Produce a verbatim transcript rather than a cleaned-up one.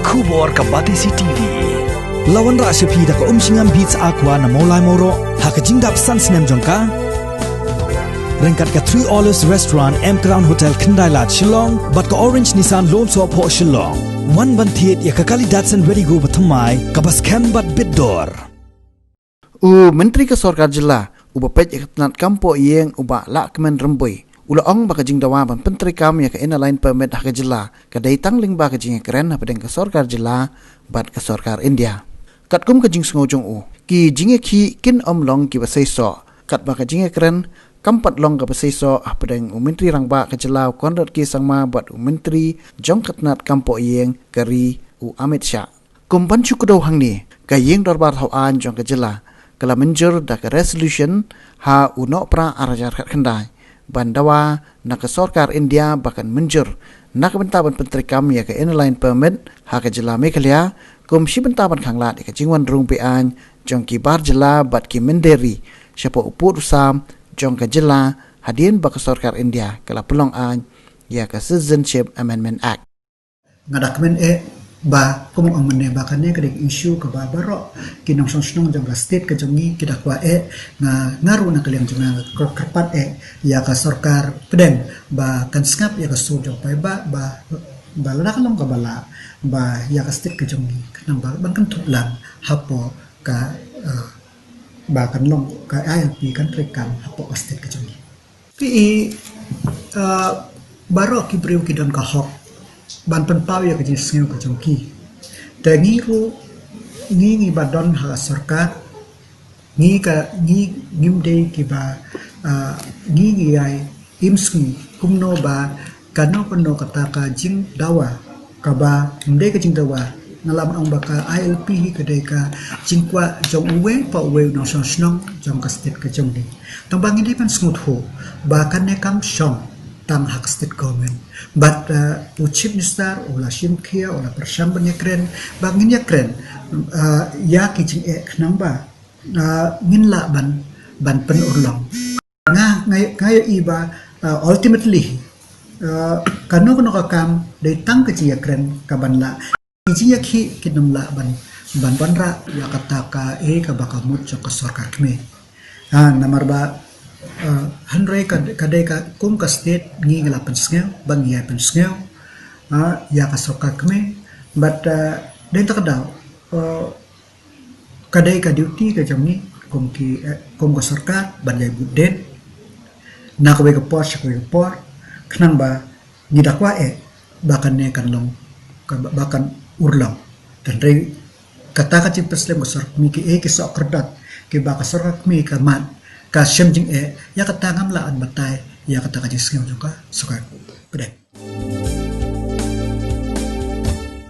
Khubor ka Batesi TV. La wanrah sha phi da ka Umshngam Beats Aqua na Mawlai Mawroh ha ka jingdap san snem jong ka. Ryngkat ka Three Olives Restaurant, M Crown Hotel, Khyndailad, Shillong bad ka Orange Nissan Lone Soh Phoh, Shillong. Wan ban thied ïa ka kali Datsun Redi-GO bathymmai kaba skhem bad bit dor. U Myntri ka Sorkar Jylla uba peit ïa ka tnat kam poh ïing, u Bah Lahkmen Rymbui, u la ong ba ka jingdawa ban pyntreikam ïa ka Inner Line Permit ha ka jylla ka dei tang lyngba ka jingïakren hapdeng ka Sorkar Jylla bad ka Sorkar India. Katkum ka jingsngew jong u, ki jingïakhih kin ym long kiba seisoh, katba ka jingïakren kam pat long kaba seisoh hapdeng u Myntri Rangbah ka jylla, u Conrad K Sangma, bad u Myntri jong ka tnat kam poh ïing ka ri, u Amit Shah. Kum ban shu kdew hangne, ka Ïing Dorbar Thawaiñ jong ka jylla ka la mynjur da ka resolution ha u Nohprah ar hajar khatkhyndai ban dawa na ka Sorkar India ba kan mynjur na ka bynta ban pyntreikam ïa ka Inner Line Permit ha ka jylla Meghalaya, kum shi bynta ban khanglad ïa ka jingwan rung be-aiñ jong ki bar jylla bad ki mynder ri shapoh u pud u sam jong ka jylla, hadien ba ka Sorkar India ka la pynlong aiñ ïa ka Citizenship Amendment Act. Nga da kmen eh ba, kum ong mynne, ba kane ka dei ka issue kaba baroh ki nongshong shnong jong ka state ka jong ngi ki da kwah eh. Nga, nga ruh na ka liang jong nga nga kyrpad eh ïa ka sorkar pdeng ba kan sngap ïa ka sur jong paidbah, ba, ba lada ka long kaba lah, ba ïa ka state ka jong ngi kan nang ba ban kynthup lang hapoh ka, eh, ba kan long ka I L P kan treikam hapoh ka state ka jong ngi. Phi i, uh, baroh ki briew ki don ka hok ban pynpaw ïa ka jingsngew ka jong ki. Te ngi ruh, ngi, ngi ba don ha sorkar, ngi ka, ngi, ngim dei kiba, uh, ngi, ngi ïai im sngi kumno ba kano kano kata ka jingdawa kaba ym dei ka jingdawa. Nga lah ban ong ba ka I L P hi ka dei ka jingkwah jong uwei pa uwei u nongshong shnong jong ka state ka jong ngi. Tangba ngi dei ban sngewthuh ba kane kam shong tang ha ka state government. Bad, uh, u chief minister u la shim khia, u la pyrshang ban ïakren ba ngin ïakren, uh, ïa ki jingeh khnang ba, uh, ngin lah ban, ban pynurlong. Nga, nga, nga ïohi ba, uh, ultimately, uh, kano kano ka kam dei tang ka jingïakren ka ban lah. Ki jingïakhih kin ym lah ban, ban wanrah ïa kata kaei kaba ka mut jong ka sorkar kmie. Ha, namar ba, uh, hynrei ka, ka dei ka kum ka state ngi, ngi la pynsngew, ba ngi ïa pynsngew, uh, ïa ka sorkar kmie. Bad, uh, dei ta ka daw, uh, ka dei ka duty ka jong ngi kum ki, eh, kum ka sorkar ban ïai bud dien na kawei ka por sha kawei ka por, khnang ba ngi da kwah eh ba kane kan long, ka, ba kan urlong. Hynrei kata ka jingpynslem ka sorkar kmie, kiei ki soh khyrdop kiba ka sorkar kmie ka mad, ka shem jingeh, ïa kata ngam lah ban batai ïa kata ka jingsngew jong ka sorkar. Pdeng.